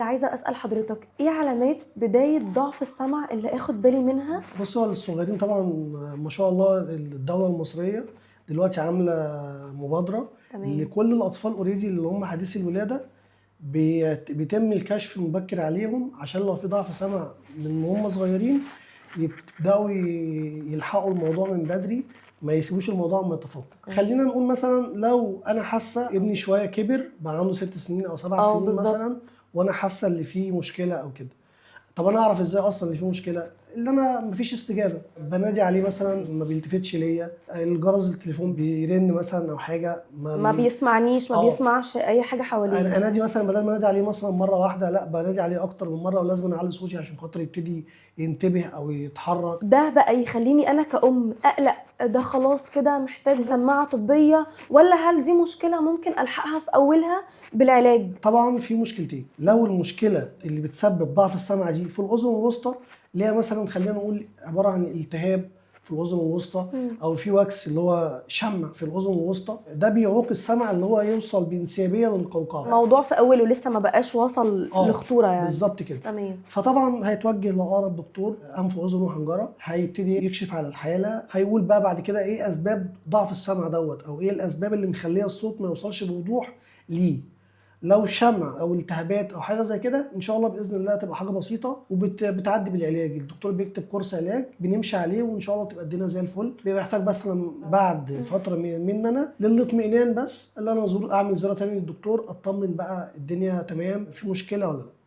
عايزه اسال حضرتك ايه علامات بداية ضعف السمع اللي اخد بالي منها؟ بص، هو الصغيرين طبعا ما شاء الله الدولة المصرية دلوقتي عامله مبادرة لكل الاطفال already اللي هم حديثي الولادة، بيتم الكشف المبكر عليهم عشان لو في ضعف سمع من هم صغيرين يبداوا يلحقوا الموضوع من بدري، ما يسيبوش الموضوع ما يتفاقم. خلينا نقول مثلا لو انا حاسه ابني شوية كبر، بقى عنده 6 سنين او سبع سنين مثلا، وانا حاسه ان في مشكلة او كده. طب انا اعرف ازاي اصلا ان في مشكله؟ اللي انا مفيش استجابه، بنادي عليه مثلا ما بيلتفتش ليا، الجرس التليفون بيرن مثلا او حاجة ما بيسمعنيش، ما بيسمعش اي حاجة حواليه. انا انادي مثلا، بدل ما انادي عليه مثلا مرة واحده، لا، بنادي عليه اكتر من مره، ولازم اعلي صوتي عشان خاطر يبتدي ينتبه او يتحرك. ده بقى يخليني انا كأم اقلق، ده خلاص كده محتاج سماعه طبيه، ولا هل دي مشكلة ممكن الحقها في اولها بالعلاج؟ طبعا في مشكلتين. لو المشكلة اللي بتسبب ضعف السمع دي في الاذن الوسطى، اللي هي مثلا خلينا نقول عبارة عن التهاب في الاذن الوسطى او في wax اللي هو شمع في الاذن الوسطى، ده بيعوق السمع اللي هو يوصل بانسيابيه للقوقعه. موضوع في اوله لسه ما بقاش وصل لخطوره يعني. بالظبط كده. فطبعا هيتوجه لاقرب دكتور انف واذن وحنجره، هيبتدي يكشف على الحاله، هيقول بقى بعد كده ايه اسباب ضعف السمع دوت او ايه الاسباب اللي مخليه الصوت ما يوصلش بوضوح ليه. لو شمع او التهابات او حاجة زي كده، ان شاء الله باذن الله تبقى حاجة بسيطة وبتعدي بالعلاج. الدكتور بيكتب كورس علاج بنمشي عليه وان شاء الله تبقى الدنيا زي الفل. بيبقى محتاج مثلا بعد فترة مننا للاطمئنان بس، اللي انا ازور اعمل زيارة تاني للدكتور اطمن بقى الدنيا تمام، في مشكلة ولا لا.